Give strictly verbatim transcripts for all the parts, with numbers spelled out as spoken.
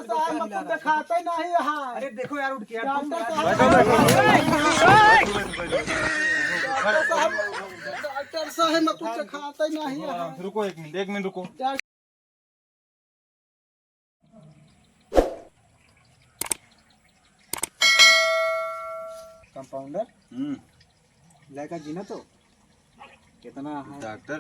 साहब, मैं कुछ दिखाते नहीं यहाँ। अरे देखो यार, उठ के यार, तुम डॉक्टर साहब, डॉक्टर साहब, मैं कुछ दिखाते नहीं यहाँ। रुको एक मिनट, एक मिनट रुको। कंपाउंडर, हम्म। लड़का गिना तो कितना है? डॉक्टर,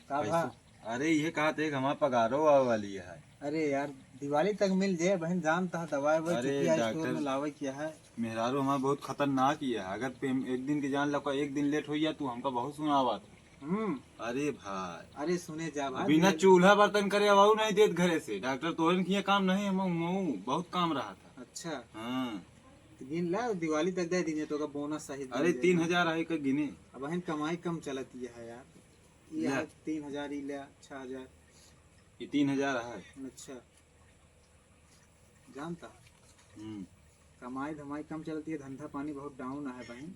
का पैसा भा? अरे, ये कहा थे कि हमार पगारो आवे वाली है। अरे यार, दिवाली तक मिल जाए बहन, जानता है दवाई ववाई अरे, छुट्टी आज स्टोर डॉक्टर, में लावे किया है। मेहरारू हमार बहुत खतरनाक ही है, अगर पे-, एक दिन की जान लगा, एक दिन लेट हो गया, तू हमका बहुत सुनावा था। हम्म। अरे भाई। अरे सुने जा भाई, बिना दिवाली चूल्हा बर्तन करे आवाऊ नहीं देत घरे से। डॉक्टर तोहन किया काम नहीं, हम, हम बहुत काम रहा था। अच्छा। हाँ। तो गिन ला, दिवाली तक दे दीजिए तो का बोनस सहित अरे, दे दीजिए। तीन हजार आए का गिने। अब बहन कमाई कम चलती है यार। ये ले। है तीन हजार, ये ले छह हजार। ये तीन हजार है। अच्छा। जानता है। हम्म। कमाई धमाई कम चलती है, धंधा पानी बहुत डाउन है बहन।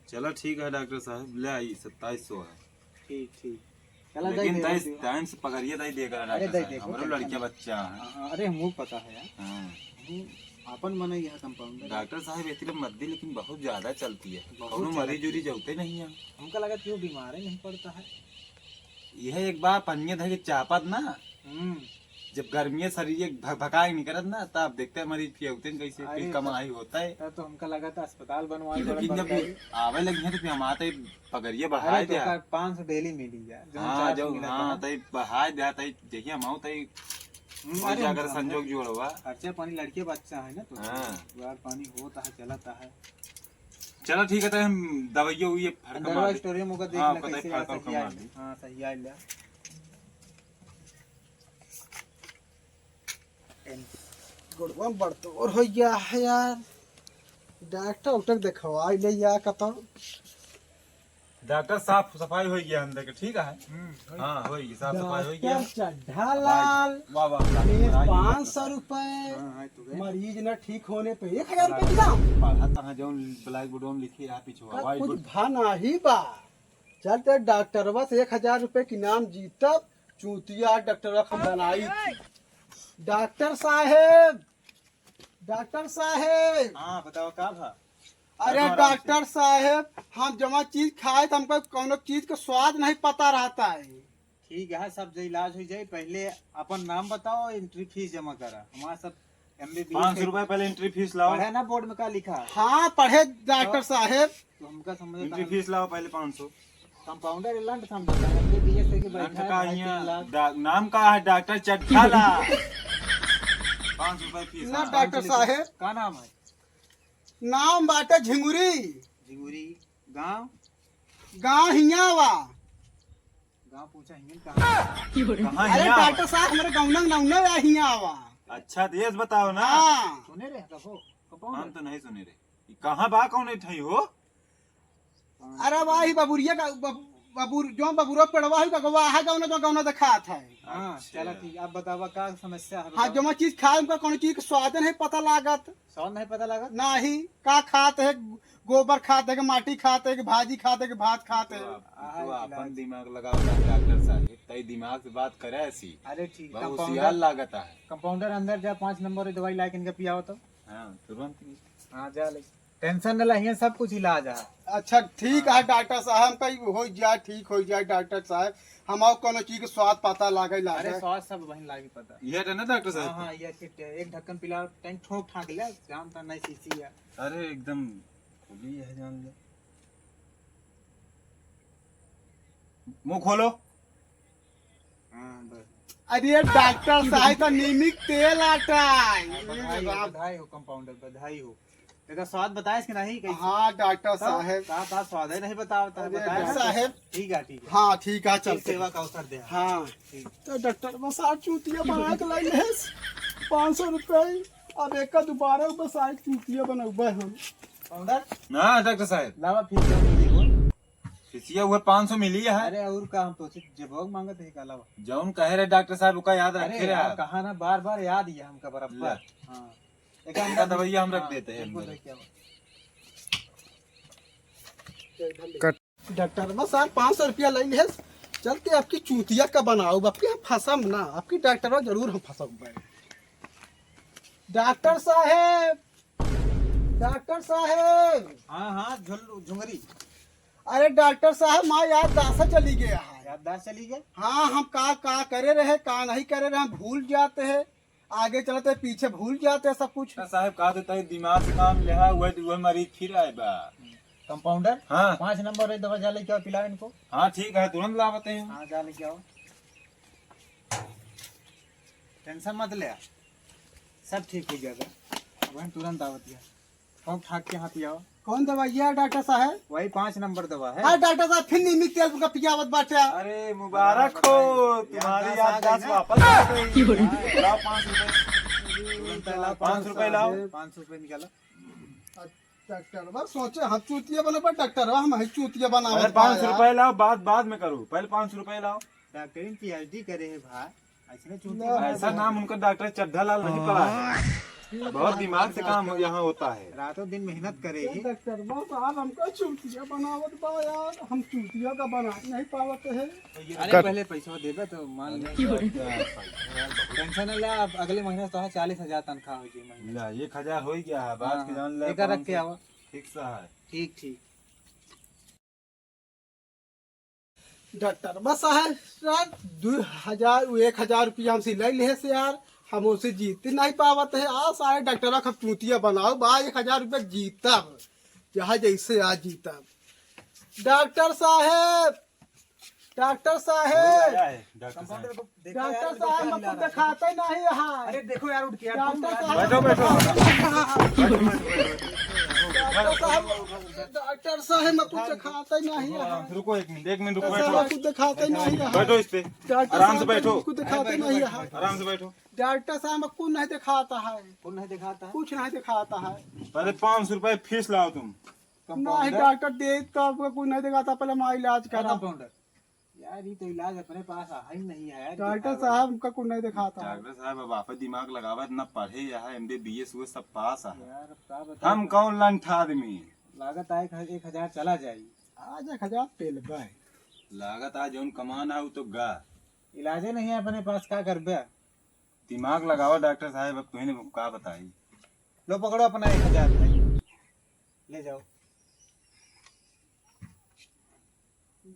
चला ठीक है डॉक्टर साहब, ले आई, सत्ताईस सौ है। ठीक, ठीक। चला, लेकिन दे दे, ताई, दे दे। टाइम से पकड़िए ताई, दे कर अरे, डॉक्टर दे साहब, दे, हमरो कोई लड़किया टेंशन बच्चा है। हाँ, अरे, हमको पता है यार। हाँ। हम आपन मनई है कंपाउंडर। डॉक्टर साहब, इतने मत दी, लेकिन बहुत ज्यादा चलती है। बहुत कौनो ज्यादा मरीज उरीज चलती है। जौते नहीं है। हमका लगा कि वो बीमार ही नहीं पड़ता है। यह एक बार पनिया धर के चापत ना, हम्म। जब गर्मी शरीर एक भक-, भकाई निकलत ना, तब देखते हैं मरीज पियौते हैं कैसे, अरे फिर तो, कमाई होता है। तब तो हमका लगा था अस्पताल बनवाए लेकिन बड़ा जब बड़ा। आवे लगी है तो फिर हम आते पगड़िए बढ़ाए अरे तो दे। का पाँच सौ डेली मिली जा, जो हाँ, चार सौ जो, मिला हाँ, था। तई बढ़ाए दे, तई जहिया हम आओ तई हम्म, हो अरे जा अगर हम संजोग समझे। जोड़वा। खर्चा पानी लड़के बच्चा है ना तो हाँ। जुगाड़ पानी होता है, चलता है। चलो ठीक है, तो हम दवाइयों ये फड़का अंदर मार दी। स्टोर में ओकर देख हाँ, ले पता है, कैसे फड़का यार उड़का सही मार आइल। दी। हाँ, सही आइल। गुड़वा में बड़ तोर हो गया है यार। डॉक्टर उक्टर देखवाई ले या कतौ। डॉक्टर साफ सफाई हो गया अंदर के, ठीक है? हम्म, हो हाँ, हो गया, साफ सफाई हो गया। डॉक्टर चड्ढा लाल, वाह, वाह, वाह, ये वाह, पाँच सौ रुपए। हाँ, हाँ, तो गए। मरीज न ठीक होने पे एक हजार रुपए की दाम। पढ़ा कहाँ जौन ब्लैक बोर्ड में लिखी रहा पीछे का वाइट कुछ बोर्ड। भा नाही बा। चल ते डॉक्टरवा से एक हजार रुपए की नाम जीतब, चूतिया डॉक्टरवा हम बनाई थी। डॉक्टर साहेब, डॉक्टर साहेब। हाँ, बताओ का भा? अरे बताओ आराम से। डॉक्टर साहेब, हम जमा चीज खाए तो हमको कौनो चीज का स्वाद नहीं पता रहता है। ठीक है, सब जो इलाज हो जाए, पहले अपन नाम बताओ, एंट्री फीस जमा करा। हमारा सब एमबीबीएस पाँच सौ रुपए पहले एंट्री फीस लाओ। पढ़े ना बोर्ड में का लिखा? हाँ, पढ़े डॉक्टर तो साहेब। तो हमका समझ एंट्री फीस लाओ पहले पाँच सौ। कंपाउंडर लंड समझता है, एमबीबीएस के लंड बैठा है का ढाई तीन यहाँ लाख। डा-, नाम का है डॉक्टर चट्ठाला। पाँच सौ रुपए फीस ना हाँ। डॉक्टर साहेब। का नाम है? नाम बाटे झिंगुरी। झिंगुरी। गाँव? गाँव हियाँ बा। गाँव पूछा हिंगन कहाँ? कहाँ अरे हियाँ डॉक्टर बा? साहब, हमरे गौना नौना या हियाँ बा। अच्छा, तो ये बताओ ना। हाँ। सुने रहे कबो? कबो हम ना? तो नहीं सुने रहे। ये कहाँ बा, कौन है ठाई हो? अरे वाह, ही बबुरिया का, बब-, बबुर-, जो बबुरा पेड़वा है, का गवा है, गौना जो गौना दिखात है। हाँ, अच्छा। चला ठीक, अब बतावा का समस्या है, हाँ, बतावा। जो मैं चीज खाए, उनका कौन चीज के स्वाद नहीं पता लागत। स्वाद नहीं पता लागत? नहीं, का खात है, गोबर खात है कि माटी खात है कि भाजी खात है कि भात खात है। तो आप, आहा, तो एक आपन इलाज। दिमाग लगाओ ना डॉक्टर साहब, तई दिमाग से बात करे ऐसी। अरे ठीक, बहुत कंपाउंडर, होशियार लागत है। कंपाउंडर अंदर जा, पाँच नंबर की दवाई ला के इनका पियाओ तो। हाँ, तुरंत ही। हाँ, जा ले। टेंशन न लहिए, सब कुछ इलाज है। अच्छा, ठीक है डॉक्टर साहब, हमका ई हो जाए, ठीक हो जाए डॉक्टर साहब, हम और कोनो चीज के स्वाद पता लागे, अरे लागे। स्वाद सब वहीं लागी पता। ये है ना डॉक्टर साहब? हाँ, हाँ, ये ठीक है। एक ढक्कन पिला, टैंक ठोक ठाक ले, जानता नहीं शीशी है। अरे एकदम खुली है, जान ले। मुंह खोलो। हाँ, बस। अरे डॉक्टर साहब, तो नीमिक तेल आटा है। हाँ, बधाई हो, बधाई हो कंपाउंडर, बधाई हो। देखा स्वाद बताए कि नहीं, कैसे? हाँ डॉक्टर साहब। का, का स्वाद है, नहीं बताओ, अरे बताए डॉक्टर ना। साहब। ठीक है, ठीक है। हाँ ठीक है, चल सेवा का अवसर दे। हाँ। ठीक। तो डॉक्टर बस आज चूतिया बना के लाई है पाँच सौ रुपए। अब एक का दोबारा बस आज चूतिया बनौबे हम। पाउडर? ना डॉक्टर साहब। लावा फिर से दे दो। फिसिया हुआ पाँच सौ मिली है। अरे और का, हम तो सिर्फ जब मांगत है का लावा। जौन कहे रहे डॉक्टर साहब, ओका याद अरे रखे रहे यार, आप। कहा ना, बार बार याद ही है हमका बराबर। ले। हाँ। एक इनका दवाइया हम रख हाँ, देते हैं बिल्कुल अंदर। लेके आओ। कट। डॉक्टर बस यार पाँच सौ रुपया ले लिहे, चलते आपकी चूतिया का बनाओ, आपकी हम फंसम ना, आपकी डॉक्टर जरूर हम फंसब। डॉक्टर साहेब, डॉक्टर साहेब। हाँ, हाँ, झुल-, झुंगरी। अरे डॉक्टर साहेब, माँ याददाश्त चली गया है। याददाश्त चली गया? हाँ, हम का, का करे रहे, का नहीं करे रहे, हम भूल जाते हैं। आगे चलते पीछे भूल जाते हैं सब कुछ। डॉक्टर साहेब, का देता है, दिमाग से काम ले है, वह, वह मरीज फिर आए बा। कंपाउंडर? हाँ। पाँच नंबर है, दवा जा लेके आओ, पिलाओ इनको। हाँ, ठीक है, तुरंत लावते हैं। हाँ, जा लेके आओ। टेंशन मत ले, सब ठीक हो जाएगा। वहीं तुरंत आवत है। ठोक ठाक के हाथ पियाओ। कौन दवाई है डॉक्टर साहब? वही पाँच नंबर दवा है। हाँ डॉक्टर साहब, फिर नीमी तेल का पियावत बाटे। अरे मुबारक हो, तुम्हारी याददाश्त वापस आ गई। लाओ पाँच रुपए। तुरंत लाओ, पाँच रुपए लाओ। पाँच रुपए निकालो। डॉक्टर बस सोचे हम चूतिया बने, पर डॉक्टर हम है चूतिया बनावत अरे पाँच रुपए लाओ, बात बाद में करो, पहले पाँच रुपए लाओ। डॉक्टरी में पीएचडी करे है भाई, ऐसने चूतिया ना। ऐसा नाम उनका डॉक्टर चड्ढा लाल नहीं पड़ा है। बहुत दिमाग से काम यहाँ होता है। रातों दिन मेहनत करे ही। डॉक्टर बस आप हमको चूतिया बनावत बा यार, हम चूतिया का बना नहीं पावत है। अरे पहले पैसा देबे तो मान ले। टेंशन ना ले, अब अगले महीना से तोहार चालीस हजार तनख्वाह हो जाई महीना। ला, एक हजार हो ही गया है, बात हाँ, के जान ले, एकर रख के पाँच सौ। आवा। ठीक सा है। ठीक, ठीक। डॉक्टर बस है यार, दो हजार, एक हजार रुपया हमसे ले लिहे से यार, हम उसे जीते नहीं पावत है। आ सारे डॉक्टर का चूतिया बनाओ बा, एक हजार रुपया जीतब, चाहे जैसे आज जीतब। डॉक्टर साहेब, डॉक्टर साहेब। डॉक्टर साहेब। डॉक्टर साहेब, हमको दिखाते नहीं है। अरे देखो यार, उठ के यार, डॉक्टर साहब। बैठो, बैठो। डॉक्टर साहब, डॉक्टर साहब, हमको दिखाते नहीं है। रुको एक मिनट, एक मिनट रुको, डॉक्टर साहब, बैठो। हमको दिखाते नहीं है। बैठो इस पे। डॉक्टर साहब, आराम से बैठो। हमको दिखाते नहीं है। आराम से बैठो। डॉक्टर साहब, हमको नहीं दिखाता है। कौन नहीं दिखाता है? कुछ नहीं दिखाता है। पहले पाँच सौ रुपए फीस लाओ तुम। नहीं, डॉक्टर दे तो आपको कुछ नहीं दिखाता, पहले हमारा इलाज करा। कंपाउंडर। यार, ये तो इलाज अपने पास आ ही नहीं है यार, डॉक्टर साहब का कुछ नहीं दिखाता है। डॉक्टर साहब, अब आप दिमाग लगावा, इतना पढ़े यहाँ, एमबीबीएस हुए, सब पास है। यार, अब का बताएं? हम कौन लंठ आदमी? लागत आए एक, एक हजार चला जाई। आज एक हजार पेल बा। लागत आज जौन कमान है, वो तो गा। इलाजे नहीं है अपने पास, का करबे? दिमाग लगावा डॉक्टर साहब, अब तुहने का बताई। लो पकड़ो अपना एक हजार भाई, ले जाओ।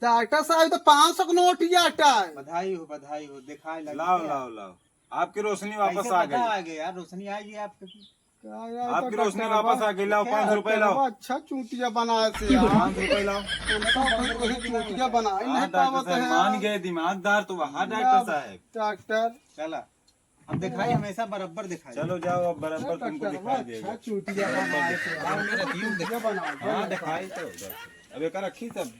डॉक्टर साहब, तो पाँच सौ का नोट ही आटा है। बधाई हो, बधाई हो, दिखाए लगे लाओ, क्या? लाओ, लाओ। आपकी रोशनी वापस कैसे आ पता गई। आ गई यार, रोशनी आ गई आपके। क्या यार, आपकी तो रोशनी डॉक्टर वापस बा-, आ गई, लाओ, क्या पाँच सौ रुपए डॉक्टर लाओ। बा, अच्छा चूतिया बनाए से यार। पाँच सौ रुपए लाओ। हम तो बड़े बड़े चूतिया बनाए हाँ, नहीं डॉक्टर पावत साहब, है। मान गए दिमागदार तो वहाँ डॉक्टर ना, साहब। डॉक्टर। चला। अब दिखाई, हमेशा बराबर दिखाई। चलो जाओ, अब बराबर तुमको दिखाई देगा। अच्छा, चूतिया बनाए थे। हाँ, चूतिया बनाए थे। हाँ, दिखाई तो। अब एक रखी तब।